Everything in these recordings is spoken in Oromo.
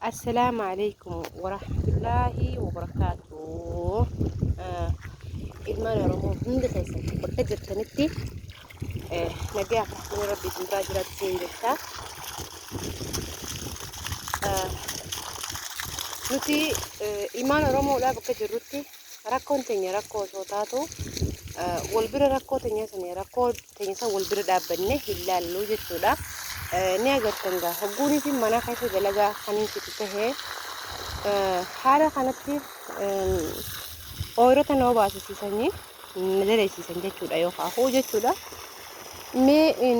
Assalaamu alaikum warahmatullaahi wabarakaatuh. Ilmaan Oromoo hundi keessan bakka jirtanitti nagaa fi rahmanni Rabbii isin biraa jiraatu isin jecha. Nuti ilmaan Oromoodhaa bakka jirrutti rakkoon teenya rakkoo osoo taatu wal bira rakkoo teenya sanii rakkoo teenya san wal bira dhaabbanne hin laallu jechuudha. Ni agartan gaa hogguunii fi mana keessa dalagaa kan hin fitu tahe haala kanatti ooyrota nama baasisiisanii na daleessisan jechuudha yookaan hoo jechuudha. Mee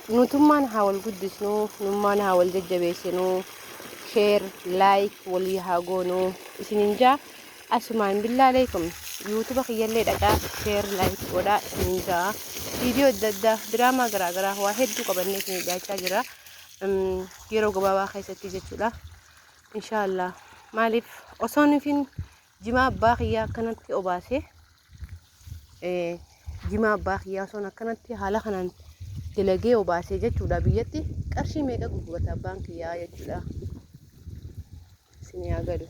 nutummaan haa wal guddisnu, nummaan haa wal jajjabeessinu, share, like walii haa goonu isinin jaa. Asumaan billaa alaikum yuutuba kiyyallee dhaqaa share like godhaa isinin jaa. Viidiyoo adda addaa diraamaa garaa garaa waa hedduu qabannee isinii dhiyaachaa jira. Yeroo gabaabaa keessatti jechuudha. Inshaallah maaliif osoo nufin jimaa abbaa kiyyaa akkanatti obaase jimaa abbaa kiyyaa osoon akkanatti haala kanaan dalagee obaasee jechuudha biyyatti qarshii meeqa gurgurata abbaan kiyyaa jechuudha. Isin haa galu.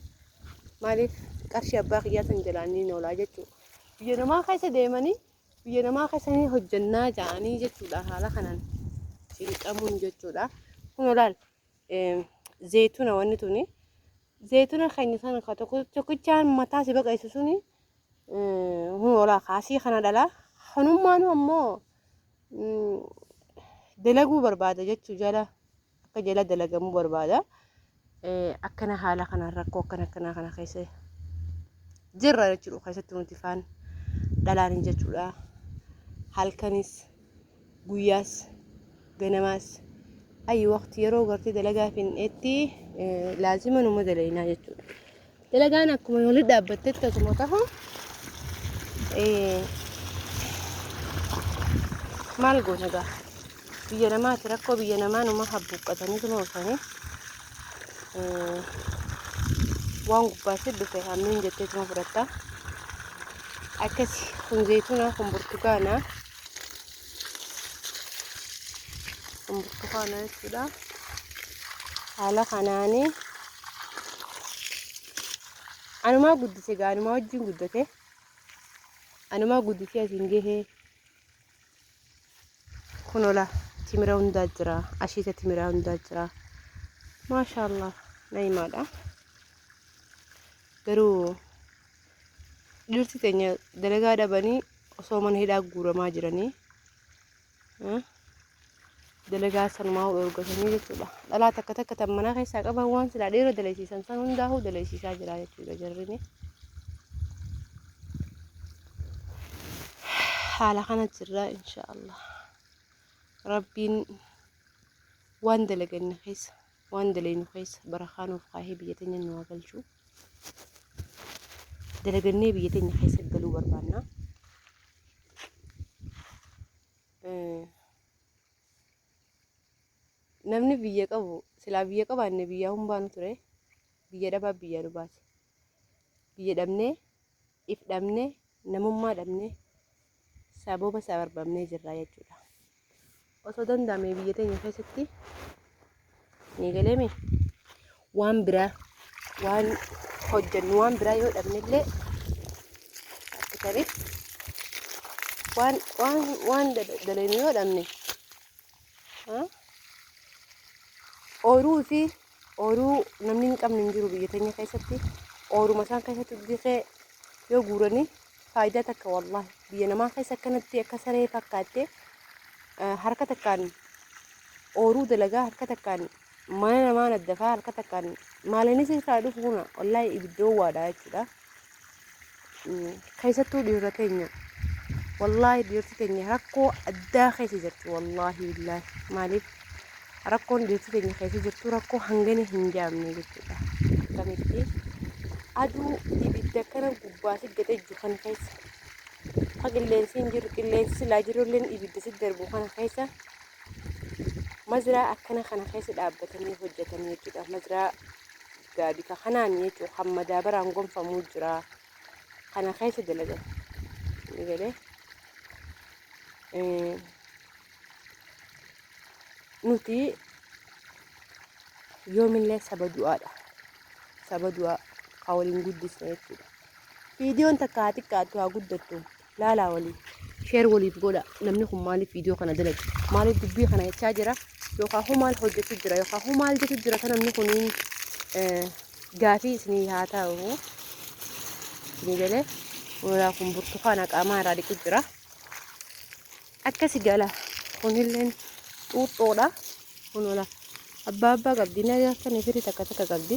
Maaliif qarshii abbaa kiyyaa san jalaan ni oolaa jechuudha. Biyya namaa keessa deemanii biyya namaa keessa ni hojjannaa ja'anii jechuudha haala kanaan cinqamuun jechuudha. Kun olaal zayituuna wanni tuni zayituuna keenya sana ka tokkichaan mataa si baqaysu suni kun olaa kaasii kana dhala. Kanummaanuu ammoo dalaguu barbaada jechuu jala akka jala dalagamuu barbaada. Akkana haala kanaan rakkoo akkana akkanaa kana keessa jirra jechuudha keessatti nuti faan dhalaan jechuudha. Halkanis guyyaas ganamaas ayi waqti yeroo gartee dalagaa finneetti laazima numa dalaynaa jechuudha. Dalagaan akkuma wali dhaabbattetti akkuma tahu maal goona gaa biyya namaati rakkoo biyya namaa numa habbuuqqataniituma dhufanii waan gubbaatti dhufe hammiin jetteetuma fudhatta. Akkasi kun zayituuna kun burtukaana. Kun burtukaana jechuudha. Haala kanaani anumaa guddise gaa anumaa wajjin guddate. Anumaa guddisee asiin gahee. Kunola timira hundaa jira. Ashiita timiraa hundaa jira. Maashaallah na'imaadha. Garuu dhirsi teenya dalagaa dhabanii osoo mana hidhaa guuramaa jiranii dalagaa sanumaa dhorgatanii jechuudha. Dhalaa takka takka tan mana keessaa qaban waan silaa dhiira dalaysiisan san hundaa'uu dalaysiisaa jira jechuudha jarrini. Haala kana jirra inshaallah. Rabbiin waan dalaganne keessa waan dalaynu keessa barakaa nuuf kaahee biyya teenya nu haa galchu. Dalagannee biyya teenya keessa galuu barbaanna. Namni biyya qabu silaa biyya qabaanne biyyaa hin baanu ture. Biyya dhabaa biyyaa nu baase. Biyya dhabnee, if dhabnee, namummaa dhabnee, sababa sabarbamnee jirra jechuudha. Osoo danda'ame biyya teenya keessatti ni galeemi waan biraa waan hojjennu waan biraa yoo dhabnellee akkasanii waan waan waan dalagnu yoo dhabne ooyiruu fi ooyiruu namni hin qabne hin jiru biyya teenya keessatti ooyiruma isaan keessatti dikee yoo guuranii faayidaa takka wallaahi biyya namaa keessa akkanatti akka saree fakkaattee harka takkaan ooruu dalagaa harka takkaan mana namaa naddafaa harka takkaan maaliinis irraa dhufu kuna wallaahi ibiddoowwaadha jechuudha. Keessattuu dhiirota teenya wallaahi dhiirti teenya rakkoo addaa keessa jirti wallaahi billaahi maaliif rakkoon dhiirti teenya keessa jirtu rakkoo hangana hin jaamne jechuudha. Akkamitti aduu ibidda kana gubbaa si gad ejju kana keessa ka qilleensi hin jiru qilleensi silaa jirulleen ibidda si darbu kana keessa mazraa akkana kana keessa dhaabbatanii hojjetanii jechuudha. Mazraa gaa bifa kanaan jechuudha kan madaabaraan gonfamuu jira kana keessa dalagan. Ni galee. Nuti Yoomillee saba du'aadha. Saba du'aa ka waliin guddisne jechuudha. Viidiyoon takka haa xiqqaattu haa guddattu laalaa walii share waliif godha. Namni kun maaliif viidiyoo kana dalage? Maaliif dubbii kana jechaa jira? Yookaan hoo maal hojjetu jira? Yookaan hoo maal jedhu jira? Kan namni kuniin gaafii isinii haa ta'u. Isinii galee walaa kun burtukaana qaamaa irraa dhiqu jira. Akkasi gala kunilleen xuuxxoodha. Kun ola abbaa abbaa qabdi. Inni akkana firii takka takka qabdi.